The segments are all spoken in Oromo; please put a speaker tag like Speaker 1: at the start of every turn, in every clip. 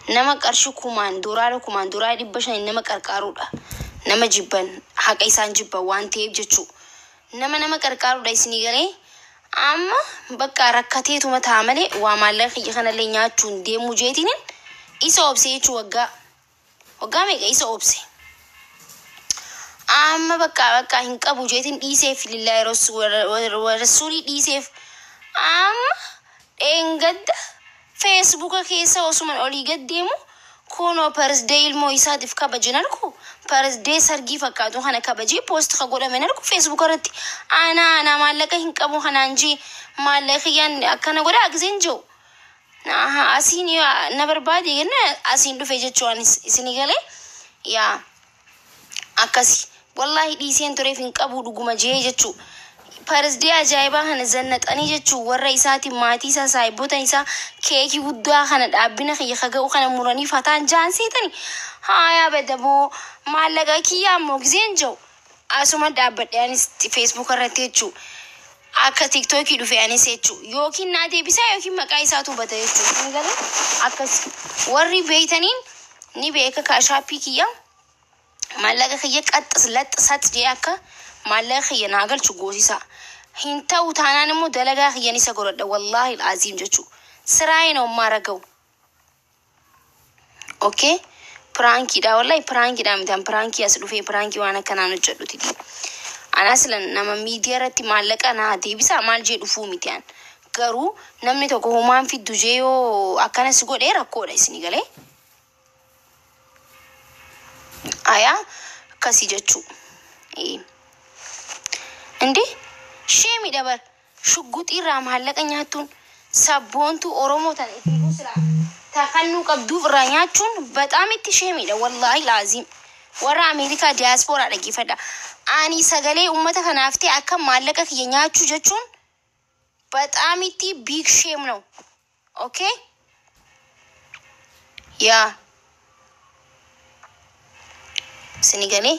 Speaker 1: Nama qarshii kumaan doolaara kumaan doolaara 500 nama qarqaaruudha. Nama jibban haqa isaan jibban waan ta'eef jechuu. Nama nama qarqaaruudha isinii galee amma bakka rakkateetuma ta'a malee waa maallaqa kiyya kanallee nyaachuun deemuu jeetiniin isa obse jechuu waggaa waggaa meeqa isa obse. Amma bakka bakka hin qabu jeetiin dhiiseef lillaahi rasuulii dhiiseef amma dheengadda feesbuuka keessa osuman olii gad deemu kunoo parsdee ilmoo isaatiif kabajan argu parsdee sargii fakkaatu kana kabajee poost ka godhamen argu feesbuuka irratti ana ana maallaqa hin qabu kanaan jee maallaqa kiyyaan akkana godha giseen jiru. Asiin na barbaade jenna asiin dhufe jechuun isinii galee yaa akkasi wallaahi dhiiseen tureef hin qabu dhuguma jee jechuu. Parsdee ajaa'ibaa kana zannaxanii jechuu warra isaatiin maatii isaa saahiboota isaa keekii guddaa kana dhaabbina kiyya kaga'u kana muranii fataan jaan seetani. Haayaa badaboo maallaqa kiyyaa immoo giseen jiru asuma dhaabbadhe anis feesbuuk irratti jechuu. Akka tiktookii dhufe anis jechuu yookiin naa deebisaa yookiin maqaa isaatu bata jechuu. Isin galee akkas warri beeytaniin ni beeka kaashaappii kiyya maallaqa kiyya qaxxas laxxasat jee akka maallaqa kiyya naa galchu goosisa. Hin ta'u taanaan immoo dalagaa kiyyan isa godhadha wallaahi aziim jechuu. Siraayeen ommaa raga'u. Okay? Piraankiidha wallahi piraankiidha miti an piraankii as dhufee piraankii waan akkanaan hojjedhuti. Ana silan nama miidiyaa irratti maallaqa naa deebisaa maal jee dhufuu miti an. Garuu namni tokko homaan fiddu jee yoo akkana si godhee rakkoodha isinii galee. Ayaa akkasii jechuu. Inde sheemidha bar shugguxii irraa maallaqa nyaattuun sabboontuu Oromoo tana ifiifuu silaa takannuu qabduuf irraa nyaachuun baxaam itti sheemidha wallaahi laaziim. Warra Ameerikaa diyaaspooraa dhaggeeffadha. Ani sagalee uummata kanaaf ta'e akka maallaqa kiyya nyaachuu jechuun baxaam itti big shame ነው. Okay? Yaa. Isinii galee?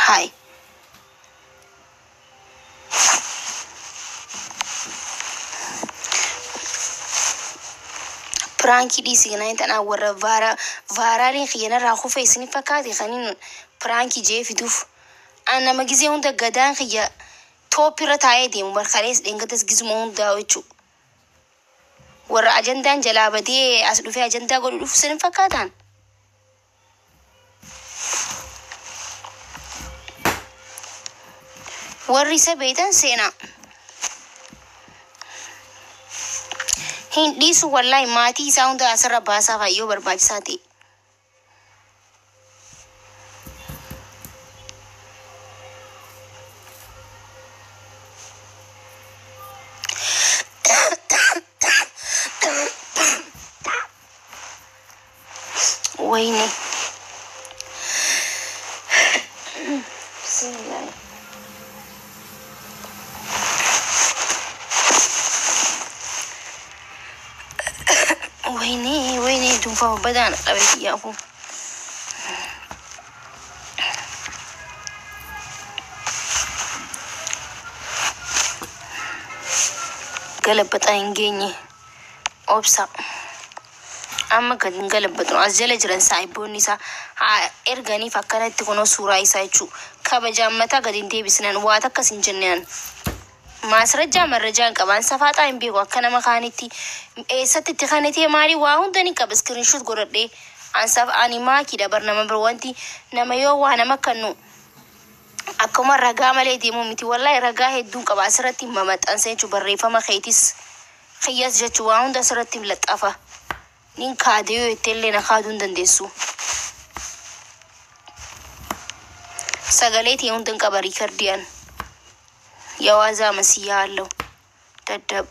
Speaker 1: Hai. Piraankii dhiisi ganaa tanaa warra vaaraaliin kiyyanarraa kufe isin fakkaate kaniin piraankii jee fiduuf. An nama gizee hunda gadaan kiyya tooppiirra taa'ee deemu barkalees dheengatas gizuma hundaa jechuudha. Warra ajandaan jalaa badee as dhufee ajandaa godhu dhufu isin fakkaataan. Warri isa beeytan seenaa. Hin dhiisu wallaahi maatii isaa hunda asirra baasaa fayyoo barbaachisaa ta'e. Wayne. Bismillah. Wayne wayne dhuunfaa badaan qabe kiyyaafuu. Galabaxaa hin geenye obsa. Amma gad hin galabaxu as jala jiran saahiboonni isaa haa erganiif akkanatti kunoo suuraa isaa jechuu kabajaan mataa gad hin deebisnan waa takkas hin jenneen. Maasrajaa marrajaa hin qaban safaaxaa hin beeku akka nama kaanitti eessatti itti kanatee maali waa hunda ni qaba iskiriinshuut godhadhee ansaaf ani maakiidha bar nama bir wanti nama yoo waa nama kannu akkuma ragaa malee deemuu miti wallaahi ragaa hedduun qaba asirratti mamaxxansa jechuu barreeffama keetis kiyyas jechuu waa hunda asirratti laxafa. Nin kaade yoo jetteellee na kaaduu hin dandeessu. Sagalee ta'e hunda hin qaba riikardiyan. Yawaazaa masiyyaa allahu. Daddab.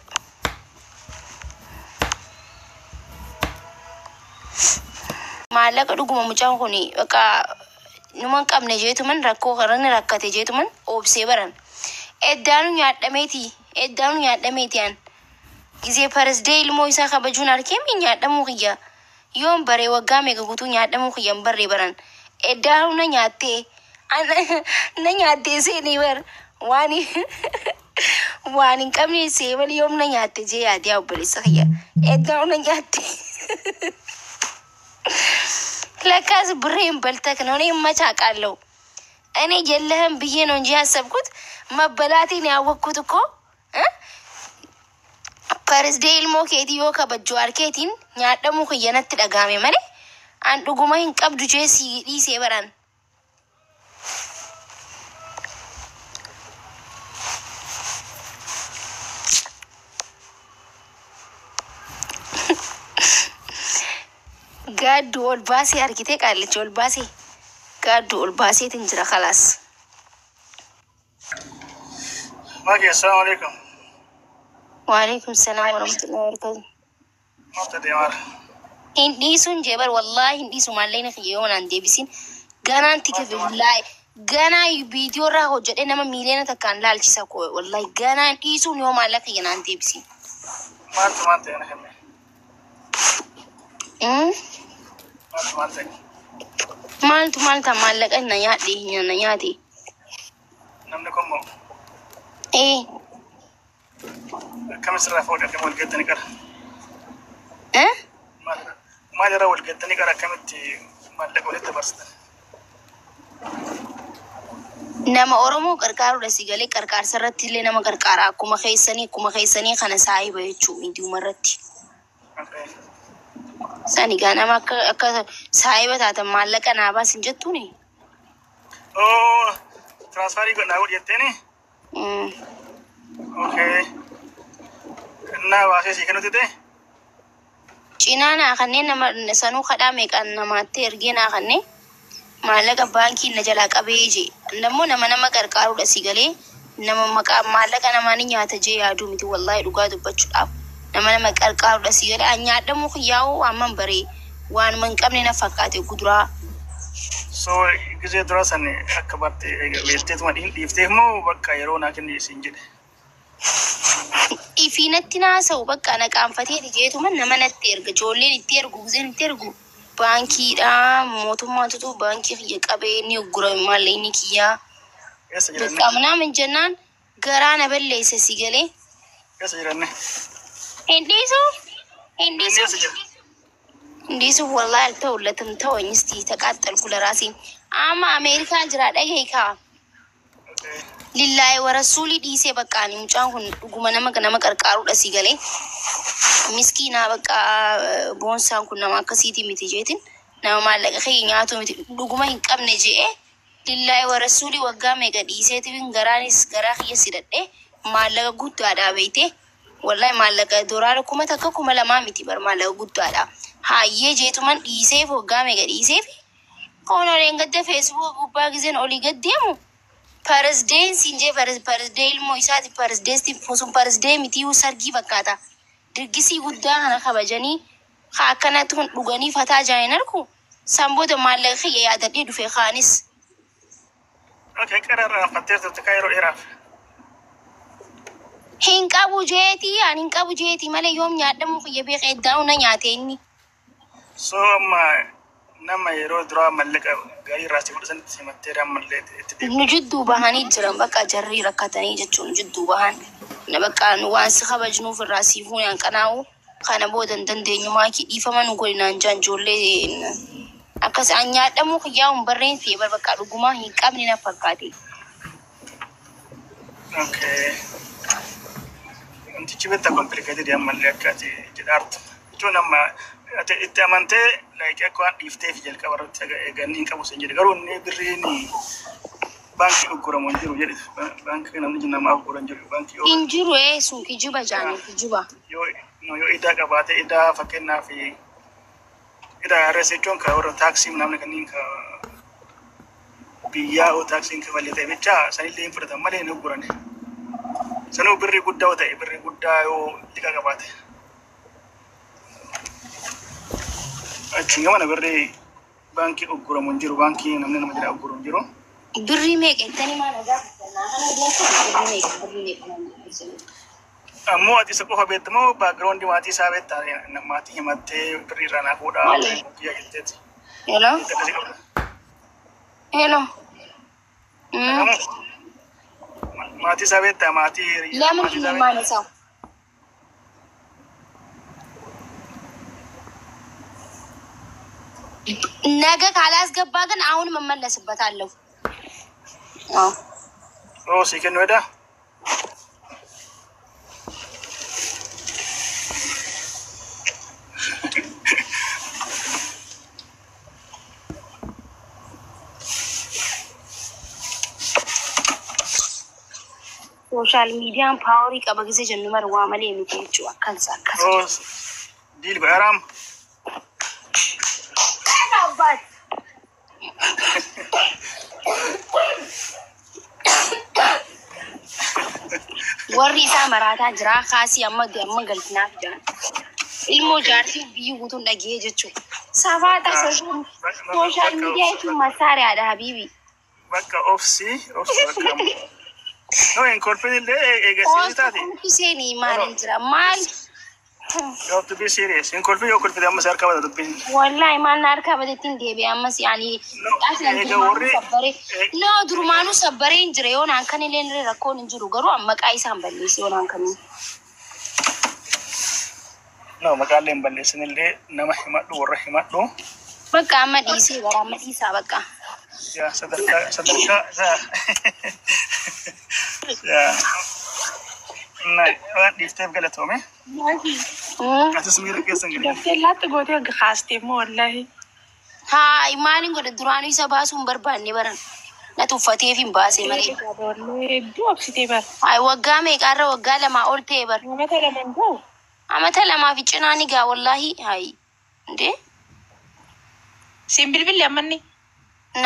Speaker 1: Maallaqa dhuguma mucaan kun bakka numa hin qabne jeetuman rakkoo karra rakkate jeetuman obsee baran. Eddaanu nyaadhameeti eddaanu nyaadhameeti an. Gizee parsdee ilmoo isaa kabajuun argee nyaadhamuu kiyya. Yoon baree waggaa meeqa guutuu nyaadhamuu kiyya hin barree baran. Eddaanu na nyaattee na nyaattee seenii bar. Waan waan hin qabne seebali yoomna nyaatte jee yaadee obboleessa kiyya. Edda na nyaatte. ለካስ ብሬን በልተክ ነው። እኔ መች አውቃለሁ። እኔ የለህም ብዬ ነው እንጂ ያሰብኩት መበላቴን ያወቅኩት እኮ birthday ilmoo keetii yoo kabajju harkeetiin nyaadhamuu kiyya natti dhagahame malee an dhuguma hin qabdu jee si dhiisee baran. Gaaddu ol baasee argitee qaallichi ol baasee gaaddu ol baaseetiin jira kalaas.
Speaker 2: Maki, assalamu alaikum.
Speaker 1: Waalaikum salaam warahmatullahi wabarakatuh.
Speaker 2: Maaltu deemaa?
Speaker 1: Hin dhiisuun jee bar, wallaahi hin dhiisu. Maallaqni kiyya yoo naan deebisin ganaan tikefe, wallaahi ganaa viidiyoo irraa hojjedhee nama 1 miiliyoona laalchisa koo, wallaahi ganaan dhiisuun yoo maallaqa kiyya naan deebisin.
Speaker 2: Maaltu maal ta'e na hime? Maaltu maal ta'e?
Speaker 1: Maaltu maal ta'a? Maallaqa na nyaadhe, na nyaate.
Speaker 2: Namni kun moo
Speaker 1: Ee.
Speaker 2: Akkam sirraa fuudhe? Akkam wal geettanii qara?
Speaker 1: Eh?
Speaker 2: Maal irraa wal geettanii qara? Akkamitti maallaqa walitti dabarsitan?
Speaker 1: Nama Oromoo qarqaaruudha si galee, qarqaarsa irratti illee nama qarqaara, akkuma keessanii kana saahiba jechuu miidiyuma irratti. Sani gaa nama akka saahiba taatan maallaqa naa baasin jettuuni.
Speaker 2: Oo, transfer godhaa godhi jetteeni?
Speaker 1: Mm.
Speaker 2: Okay. Innaa baasee sii kennutti ta'e?
Speaker 1: Cinaa naa kanneen nama sanuu kadhaa meeqaan namaatti ergee naa kanneen maallaqa baankii na jalaa qabee jee. Nammoo nama qarqaaruudha si galee, nama maqaa maallaqa namaa ni nyaata jee yaaduu miti, wallaahi dhugaa dubbachuudhaaf. Nama qarqaaruudha si galee, an nyaadhamuu kiyyaa'uu amman baree waanuma hin qabne na fakkaate guduraa.
Speaker 2: So gisee dura san akka barte beekteetuma dhiifteef moo bakka yeroo naa kenni siin jedhe?
Speaker 1: Ifiinatti naasa'u bakka na qaanfateeti jeetuma nama natti erga, ijoolleen itti ergu, gizeen itti ergu baankiidha, mootummaatutu baankii kiyya qabee ni uggurame maallaqni kiyyaa.
Speaker 2: Eessa jiranne?
Speaker 1: Bakka ምናምን jennaan garaa na balleesse si galee.
Speaker 2: Eessa jiranne?
Speaker 1: Hin dhiisu, hin
Speaker 2: Inni
Speaker 1: dhiisu.
Speaker 2: eessa jira?
Speaker 1: Hin dhiisu, wallaahi አልተውለትም ተወኝ እስቲ ተቃጠልኩ ለራሴ። Amma Ameerikaa jira, dhagahi kaa.
Speaker 2: Okay.
Speaker 1: Lillaahi warasuulii dhiisee bakka ani mucaan kun dhuguma nama qarqaaruudha si galee. Miskiinaa bakka boonsaan kun nama akkasiitii miti jeetin, nama maallaqa kee nyaatu miti, dhuguma hin qabne je'ee lillaahi warasuulii waggaa meeqa dhiiseetiin garaanis garaa kiyya sidhadhee maallaqa guddaadha beeyte. Wallahi maallaqa doolaara 1000 2000 miti bar, maallaqa guddaadha. Haayyee jeetuman dhiiseef waggaa meeqa dhiiseef konoleen gadda Facebook gubbaa gizeen olii gad deemu parasdeensiin jee, birthday ilmoo isaati parasdeestiin sun birthday miti sargii fakkaata. Dirgisii guddaa kana kabajanii haa akkanatti kun dhuganii fataa jaaniin arku san booda maallaqa kiyya yaadadhee dhufe kaanis.
Speaker 2: Okay, qara irraa fattee turte kaa yeroo dheeraaf.
Speaker 1: Hin qabu jeetii, ani hin qabu jeetii malee yoom nyaadhamuu kiyya beeka, eddaa'u na nyaate inni.
Speaker 2: So amma nama yeroo duraa maallaqa gaarii irraa si fudhasanitti simattee ammallee itti deebi'u.
Speaker 1: Nu jidduu bahanii jiran, bakka jarri rakkatanii jechuun nu jidduu bahan. Na bakka nu waan si kabajnuuf irraa siifuu hin qanaa'u kana booda hin dandeenyu, maakii dhiifama nu godhinaan jaan ijoollee akkas an nyaadhamuu kiyyaa hin barreen fi bar bakka dhugumaa hin qabne na fakkaate.
Speaker 2: Okay. Wantichi beektaa complicated ammallee akka ati jedhaartu. Jechuun amma ati itti amantee like akka waan dhiifteef jalqaba irratti eeganii hin qabu sin jedhe, garuu inni birriin baankii ugguramu hin jiru jedhe, baankii namni namaaf uggura hin jiru baankii yoo
Speaker 1: Hin jiru ee, sun kijiba jaanii kijiba.
Speaker 2: Yoo no, yoo idaa qabaate, idaa fakkeenyaaf idaa IRS jechuun ka warra taaksii namni kanneen ka biyyaa yoo taaksiin kafalee ta'e bicha sanillee hin fudhatan malee hin ugguran. Sanuu birrii guddaa yoo ta'e, birrii guddaa yoo liqa qabaate. Achiin gamana birrii baankii ugguramu hin jiru, baankii namni nama jala ugguru hin jiru.
Speaker 1: Birrii meeqa jettanii maal gaafatan? Kana beeku, birrii meeqa, birrii meeqa naan jedhu.
Speaker 2: Ammoo ati isa qofa beektu moo background maatii isaa beektaa? Maatii himattee birrii irraa naa fuudhaa
Speaker 1: Maali?
Speaker 2: kiyya jetteeti.
Speaker 1: Hello?
Speaker 2: Akkasii qabda.
Speaker 1: Hello.
Speaker 2: Dhagamu? Maatii isaa beektaa maatii
Speaker 1: ለምን
Speaker 2: maatii isaa beektaa?
Speaker 1: የማነሳው? ነገ ካላስገባ ግን አሁንም እመለስበታለሁ። አዎ።
Speaker 2: Oo, sii kennu edaa?
Speaker 1: Sooshaal miidiyaan paaworii qaba gisee jennu mara waa malee miti jechuudha. Akkansa akkas.
Speaker 2: Oo, diil godharaam.
Speaker 1: አባት warri isaa maraataa jira kaasii amma amma galtinaaf jiran ilmoo jaartii biyyi guutuun dhagee jechuudha. Safaata sooshaal miidiyaa jechuun masaariyaadha habiibi.
Speaker 2: Bakka obsi obsi bakka amma. No, hin kolfin illee eega serious taate.
Speaker 1: Ooltu seenii maaliin jira maal?
Speaker 2: You have to be serious. Hin kolfin, yoo kolfite amma si harka bada dubbiin.
Speaker 1: Wallahi maal na harkaa badeettiin deebi'e ammas yaani
Speaker 2: No,
Speaker 1: aslan
Speaker 2: eega
Speaker 1: durumaanuu
Speaker 2: warri
Speaker 1: sabbaree no durumaanuu sabbaree hin jira yoo naan kan illee rakkoon hin jiru garuu amma maqaa isaan balleesse yoo naan kamiin.
Speaker 2: No, maqaalee hin balleessin illee, nama himadhu, warra himadhu.
Speaker 1: Bakka amma dhiisee bara amma dhiisaa bakka.
Speaker 2: Yaa sadarkaa sadarkaa yaa yaa na waan dhiifteef galatoome. Atis miira keessa hin galin.
Speaker 3: Daftee laatti gootee kaastee immoo wallaahi.
Speaker 1: Haa, maaliin godhe? Duraanuu isa baasuu hin barbaanne baran. Na tuffateef hin baase malee.
Speaker 3: Hedduu obsitee bara.
Speaker 1: Hayi, waggaa meeqaarra? Waggaa 2 ol ta'e bara.
Speaker 3: Namata lamaan ga'u.
Speaker 1: Amata 2 fi cinaa ni gaa wallaahi. Hayi. Indee?
Speaker 3: Siin bilbilli ammanni.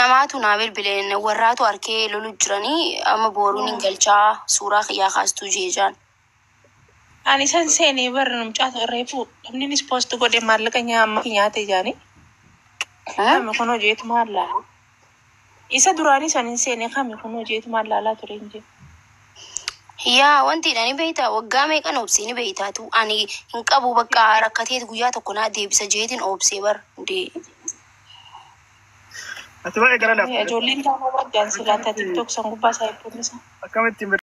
Speaker 1: Namaatu naa bilbileen, warraatu harkee lolu jiranii, amma booruun hin galchaa suuraa kiyyaa kaastuu jeejaan.
Speaker 3: Ani san seenee bara namcaatu reefu namninis post godhe maallaqa nyaama nyaate jaani. Kami kun hojeetu maal laala? Isa duraanii san hin seenee kami kun hojeetu maal laalaa ture hin jiru.
Speaker 1: Yaa, wanti ni beektaa, waggaa meeqan obsee ni beektaatu, ani hin qabu bakka rakkateet guyyaa tokko naa deebisa jeetiin obsee bara. Indee?
Speaker 2: Ati baay'ee gara laafte.
Speaker 3: Ijoolleen taanoo barjaan silaata TikTok san gubbaa isaa eebboonni isaa.
Speaker 2: Akkamittiin